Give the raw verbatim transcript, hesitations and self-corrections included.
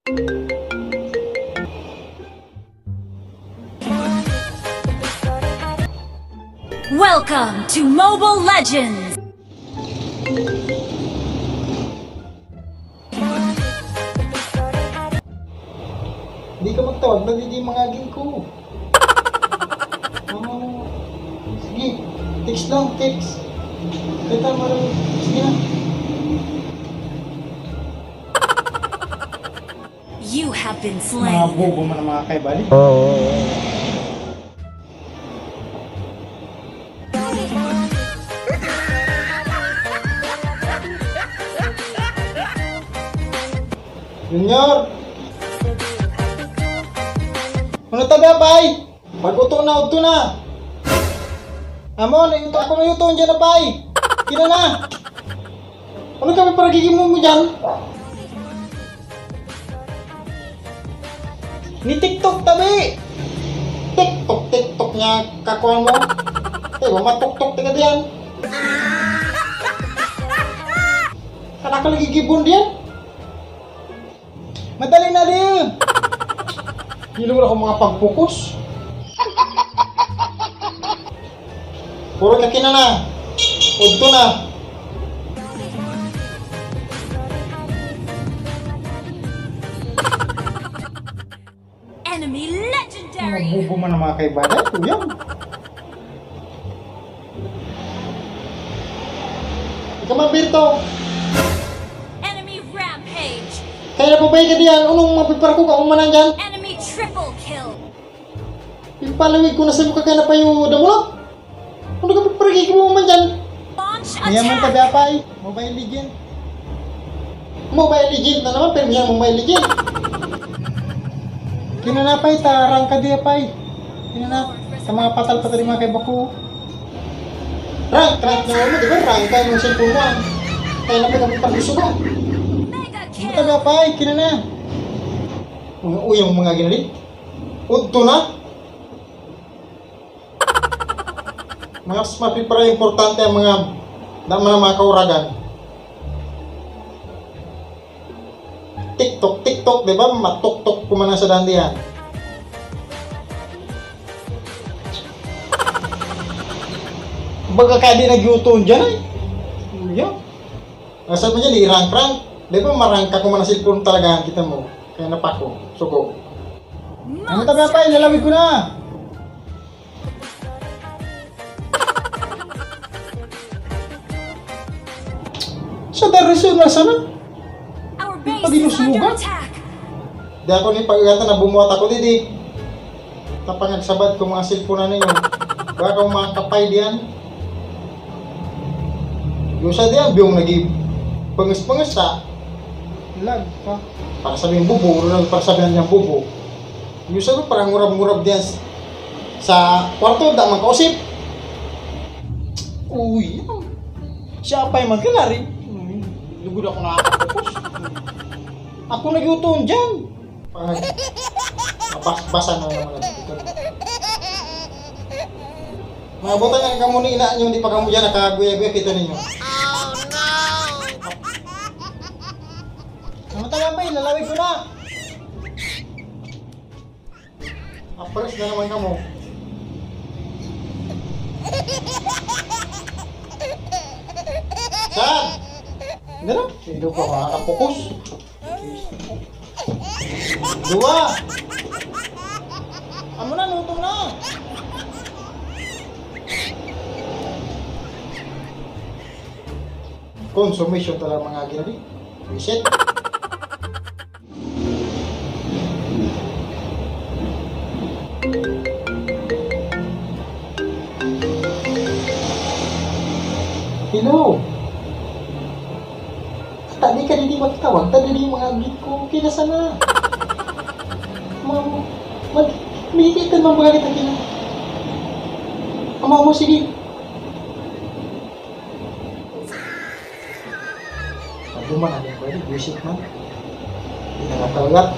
Welcome to Mobile Legends! Di ka magtawag, nagiging mga aging ko. Oh, sige, text lang, text. Kita mo rin. Sige na. You have been slain. Mga bobo man ang mga kaibali. Junior! Ano tabi, apay? Pag-uto na, udto na! Amo, na-, ako na yuton dyan, apay! Kina na! Ano kami paragigimo mo dyan? Ni TikTok tabi! TikTok, TikTok niya kakuan mo. Eh, matuktok taga diyan. Kada ka lagi gibon diyan. Madali na di! Hilong ako mga pagpukos. Puro ka kina na. Udto na. Enemy legendary! Mga bobo man ang mga kaibanan, kuya. Ikaw man, Berto. Enemy rampage! Kaya na pa ba ka diyan? Unong mapiparako ka kung manan dyan? Enemy triple kill! Pipalawig ko na sa mukha kaya na pa yung damulot. Ano ka pagparagigim mo man dyan? Launch attack! Niya man tabi, apay. Mobile Legend. Mobile Legend na naman, pero niya Mobile Legend. Kinanapay, ta, rangka di, apay. Kinana, sa mga patal-patal yung mga kaiba ko. Rank, rank na mo, di ba? Rank ka yung cellphone mo, ah. Kaya na pag-, pag-gusto mo. Mega kill! Ano tabi, apay? Kinana. Mga uyang mga ginali. Udto na. Mas mapipira importante ang mga, da-, mga, mga kauragan. TikTok, TikTok, di ba? Matuktok ko man ang sa dandihan. Baga ka di nagyuton dyan, ay. Yan. Nasa mo dyan, i-rank-rank. Di ba marangka ko man ang cellphone talaga, kita mo. Kaya napako, suko. Ano tabi, apay? Lalawig ko na. Sa Darisuna sana? Our base is under attack. Di ako ni pag-igatan na bumuhat ako, didi. Tapangagsabat ko mga cellphone na ninyo. Baka kung mga kapay diyan. Yung sa diyan, biyong nag-i-, pangas-pangas sa lag pa. Para sabihin bubo, para sabihin niyang bubo. Yung sabi, parang ngurab-ngurab diyan s-, sa kwarto, da man kausip. Uy, siya pa yung magkalari. Lugod ako nakakapos. Ako nagyutuon dyan. Pag-, bas-, basa na naman ang dito. Mga butang ang kamo ni ina nyo, hindi pa kamo dyan nakaguya-guya, kita ninyo. Ano tayo, Ampay? Lalawig ko na! Apres na naman kamo. Saan? Hindi na. Sino pa makakapukos? Duwa! Amo na, luto na! Consumption talaga mga ginabi. Reset. Hello. Ata di ka didi magtawag, ta didi yung mga agit ko. Okay na sana. Mamo, mag-, magigit ka ng mga kita kina. Amo mo, sige. Sabi mo na, pwede, buwisit man. Hindi na natawag.